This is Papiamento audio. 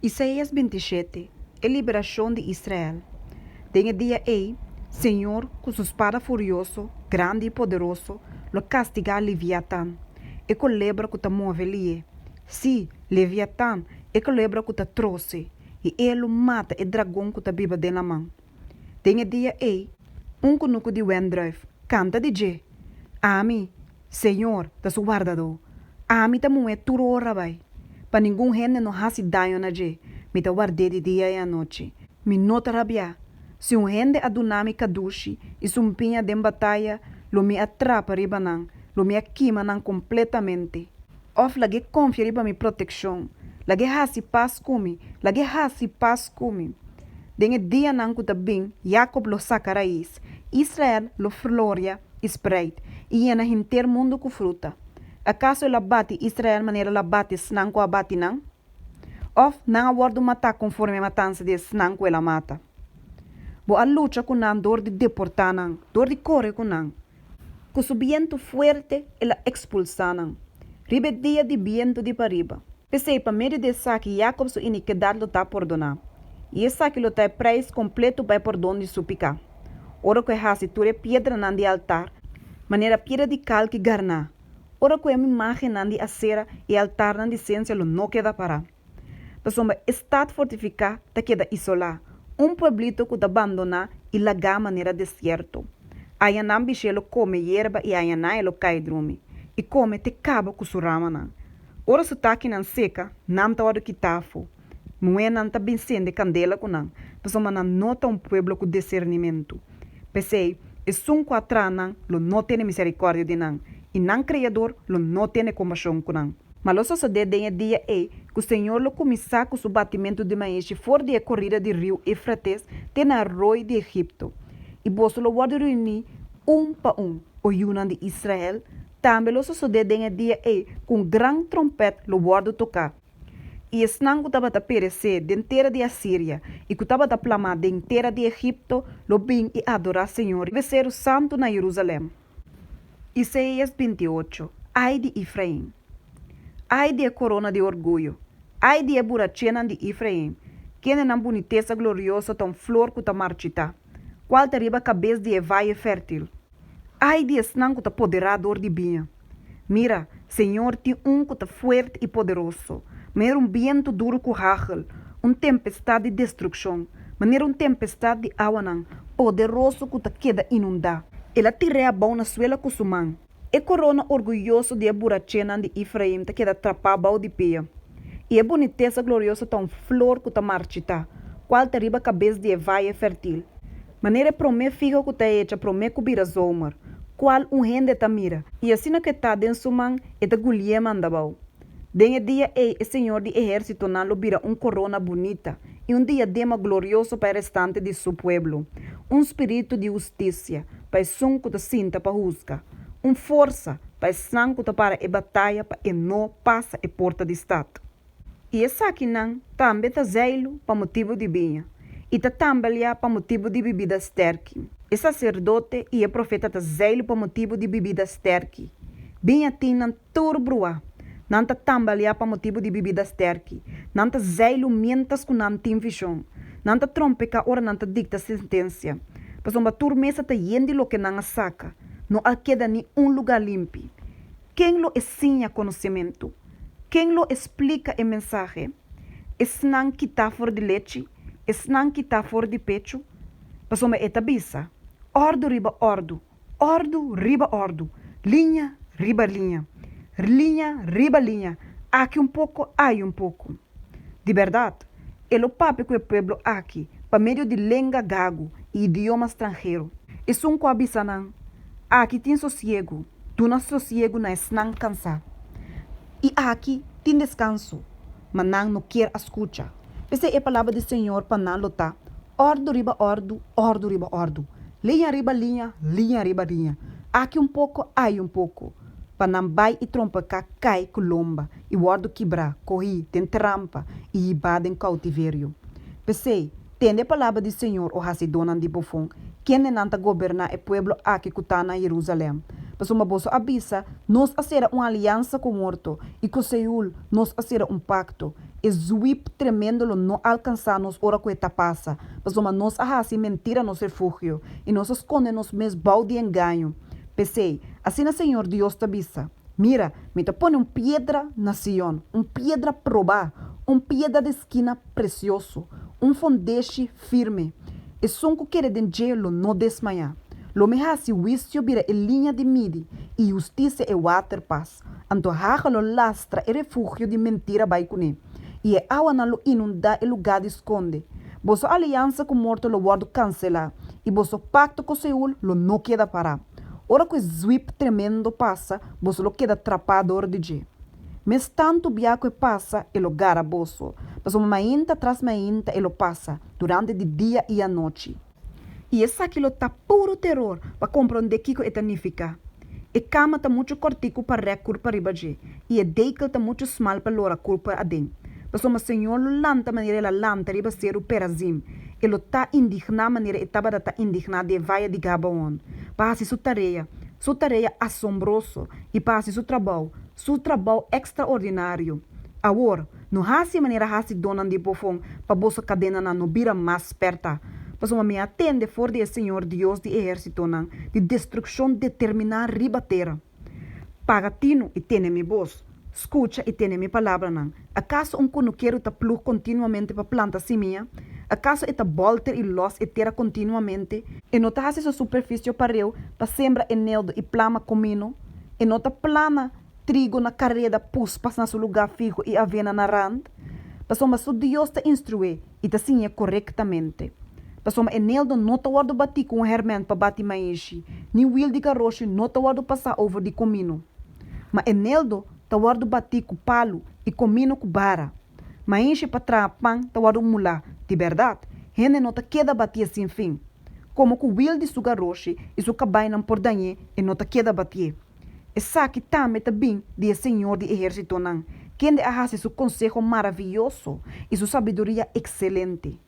Isaías 27, E liberashon di Israel. Den e dia ei, señor, ku su spada furioso, grandi i poderoso, lo kastigá Leviatan, e kolebra ku ta move lihé, sí, Leviatan, e kolebra ku ta trose, i e lo mata e dragon ku ta biba den laman. Den e dia ei, un kunuku di wendrùif kanta di dje, Ami, Señor, ta su wardadó. Ami ta muhé tur ora bai, pa ningun hende no hasi daño na dje. Mi ta ward'é di dia i anochi. Mi no ta rabiá. Si un hende a duna mi kadushi i sumpiña den bataya, lo mi a trapa riba nan, lo mi a kima nan kompletamente. Òf lag'é konfia riba mi protekshon. Lag'é hasi pas ku mi, lag'é hasi pas ku mi. Den e dianan ku ta bin, Yakob lo saka rais, Israel lo floria i spreit, i yena henter mundu ku fruta. Akaso el a bati Israel manera el a bati esnan ku a bati nan? Òf nan a wòrdu matá konforme e matansa di esnan ku el a mata? Bo a lucha ku nan dor di deportá nan, dor di kore ku nan. Ku su bientu fuerte el a ekspulsá nan, riba e dia di bientu di pariba. P'esei, pa medio di esaki Yakob su inikidat lo ta pordoná, i esaki lo ta e preis kompleto pa e pordon di su piká, ora ku e hasi tur e piedranan di altar manera piedra di kalki garná, ora ku e imágennan di Asera i e altarnan di sensia lo no keda pará. Pasobra e stat fortifiká ta keda isolá, un pueblito ku ta bandoná i lagá manera desierto. Ayanan bishé lo kome yerba i ayanan e lo kai drumi, i kome te kaba ku su ramanan. Ora su takinan seka, nan ta wòrdu kitá afó. Muhénan ta bin sende kandela ku nan, pasobra nan no ta un pueblo ku disernimentu. P'esei, esun ku a traha nan lo no tene miserikòrdia di nan, i nan Kreador lo no tene kompashon ku nan. Ma lo sosodé den e dia ei ku señor lo kuminsá ku su batimentu di maishi for di e korida di riu Eufrates te na roi di Egipto, i boso lo wòrdu reuní un pa un, o yunan di Israel. Tambe lo sosodé den e dia ei ku un gran tròmpèt lo wòrdu toká, i esnan ku tabata peresé den tera di Asiria i ku tabata plamá den tera di Egipto lo bin i adorá señor riba e seru santu na Jerusalèm. Isaías 28, Ai di Efraim! Ai di e korona di orguyo! Ai di e burachénan di Efraim, kende nan bunitesa glorioso ta un flor ku ta marchitá, kual ta riba kabes di e vaye fértil! Ai di esnan ku ta poderá dor di biña! Mira, Señor tin un ku ta fuerte i poderoso, manera un bientu duru ku hagel, un tempestat di destrukshon, manera un tempestat di awanan poderoso ku ta keda inundá. El a tir'é abou na suela ku su man. E korona orguyoso di e burachénan di Efraim ta keda trapá bou di pia, i e bunitesa glorioso ta un flor ku ta marchitá, kual ta riba kabes di e vaye fèrtil. Manera e promé figo ku ta echa promé ku bira zomer, kual un hende ta mira, i asina ku e ta den su man, e ta gulié manda bou. Den e dia ei e Señor di ehérsitonan lo bira un korona bunita i un diadema glorioso pa e restante di Su pueblo, un spiritu di hustisia pa esun ku ta sinta pa husga, un forsa pa esnan ku ta para e bataya pa e no pasa e porta di stat. I esakinan tambe ta zeilu pa motibu di biña, i ta tambaliá pa motibu di bibida stèrki. E saserdote i e profeta ta zeilu pa motibu di bibida stèrki. Biña tin nan tur bruá. Nan ta tambaliá pa motibu di bibida stèrki. Nan ta zeilu miéntras ku nan tin vishon. Nan ta trompeká ora nan ta dikta sentensia, pasobra tur mesa ta yen di loke nan a saka. No a keda ni un lugá limpi. Ken lo e siña konosementu? Ken lo e splika e mensahe? Esnan kitá for di lechi, esnan kitá for di pechu? Pasobra e ta bisa, Òrdu riba òrdu, òrdu riba òrdu, liña riba liña, liña riba liña, aki un poko, ai un poko. Di bèrdat, e lo papia ku e pueblo aki pa medio di lenga gagu i idioma stranhero. Esun ku a bisa nan, Aki tin sosiegu, duna sosiegu na esnan kansá. I aki tin deskanso, ma nan no kier a skucha. P'esei e palabra di señor pa nan lo ta, Òrdu riba òrdu, òrdu riba òrdu, liña riba liña, liña riba liña, aki un poko, ai un poko, pa nan bai i trompeká kai ku lomba i wòrdu kibrá, kohí den trampa i hibá den koutiverio. P'esei, tende e palabra di señor, o hasidónan di bofon, kendenan ta goberná e pueblo aki ku ta na Jerusalèm, pasobra boso a bisa, Nos a sera un aliansa ku morto, i ku Seul nos a sera un pakto. E zwip tremendo lo no alkansá nos ora ku e ta pasa, pasobra nos a hasi mentira nos refugio, i nos a skonde nos mes bou di engaño. P'esei, asina Señor Dios ta bisa, Mira, mi ta pone un piedra na Sion, un piedra probá, un piedra di skina presioso, un fondeshi firme. Esun ku kere den dje lo no desmayá. Lo mi hasi huisio bira e liña di midi, i hustisia e waterpas. Anto haga lo lastra e refugio di mentira bai kuné, i e awanan lo inundá e lugá di skonde. Boso aliansa ku morto lo wòrdu kanselá, i boso pakto ku Seul lo no keda pará. Ora ku e zwip tremendo pasa, boso lo keda trapá dor di dje. Mes tantu bia ku e pasa, e lo gara boso, pasobra mainta tras mainta e lo pasa, durante di dia i anochi. I esaki lo ta puru teror pa komprondé kiko e ta nifiká. E kama ta muchu kòrtiku pa rèk kurpa riba dje, i e dekel ta muchu smal pa lora kurpa aden. Pasobra Señor lo lanta manera el a lanta riba seru Perazim, e lo ta indigná manera e tabata ta indigná den e vaye di Gabaon, pa hasi su tarea, su tarea asombroso, i pa hasi su trabou, su trabou ekstraordinario. Awor, no hasi manera hasidónan di bofon pa boso kadenanan no bira mas pèrtá, pasobra mi a tende for di e Señor Dios di ehérsitonan di destrukshon determiná riba tera. Paga tinu i tene mi bos, skucha i tene mi palabranan. Akaso un kunukeru ta plug kontinuamente pa planta simia? Akaso e ta bòlter i lòs e tera kontinuamente? E no ta hasi su superfisio pareu pa sembra eneldo i plama komino? E no ta plana trigo na kareda, puspas na su lugá fiho i avena na rand? Pasobra su Dios ta instrué i ta siñ'é korektamente. Pasobra eneldo no ta wòrdu batí ku un hèrmènt pa bati maishi, ni wil di garoshi no ta wòrdu pasá over di komino. Ma eneldo ta wòrdu batí ku palu i komino ku bara. Maishi pa traha pan ta wòrdu mulá, di bèrdat, hende no ta keda batié sin fin. Komo ku wil di su garoshi i su kabainan por dañ'é, e no ta keda batié. Esaki tambe ta bin di e Señor di ehérsitonan, kende a hasi su konseho maravioso i su sabiduria ekselente.